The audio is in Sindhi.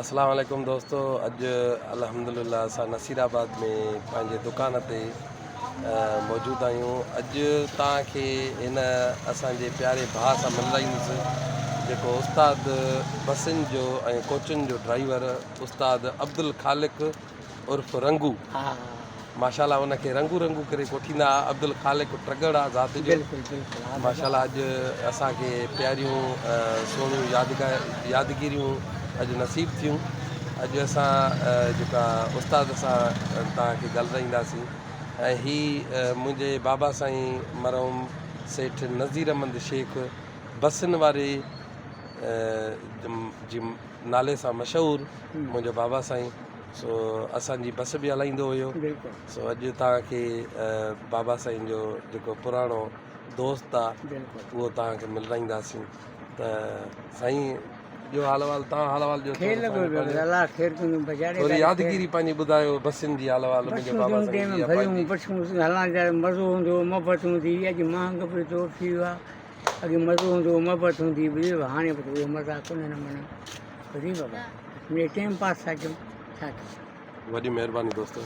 اسلام عليڪم دوستو اڄ الحمدلله اسان نصير آباد ۾ پنهنجي دڪان تي موجود آهيون اڄ توهان کي هن اسان جي پياري ڀاء سان ملرائيندس جيڪو استاد بسن جو ۽ ڪوچن جو ڊرائيور استاد عبدالخالق عرف رنگو ماشاء الله ان کي رنگو رنگو ڪري ڪوٺيندا ها عبدالخالق ٽڳڙ آ ذات جو بلڪل بلڪل ها ماشاء الله اڄ اسان کي پياريون سهڻيون يادگار يادگيريون اڄ نصيب ٿيون اڄ اسان جيڪا استاد سان توهان کي ڳالهرائينداسين ۽ هي منهنجي بابا سائين مرحوم سيٺ نذير احمد شيخ بسن واري جي نالي سان مشهور منهنجو بابا سائين سو اسان جي بس به هلائيندو هيو سو اڄ توهان کي بابا سائين جو جيڪو پراڻو دوست آ اهو توهان کي ملرائينداسين ته سائين ڏيو حال احوال توهان حال احوال ڏيو خير لڳو پيو الله خير ڪندو بچاري ٿوري يادگيري پنهنجي ٻڌايو بسن جي حال احوال منهنجي بابا سائين جي ڀريون بسون هلان جا مزو هوندو محبت هوندي اڄ مهانگ به دور ٿي ويو آ اڳي مزو هوندو هو محبت هوندي هئي ٻڌي بابا هاڻي اهو مزا ڪونهن معنيٰ ٻڌي بابا مڙئي ٽيم پاس ٿا ڪيون ڇا ڪيون. وڏي مهرباني دوستو.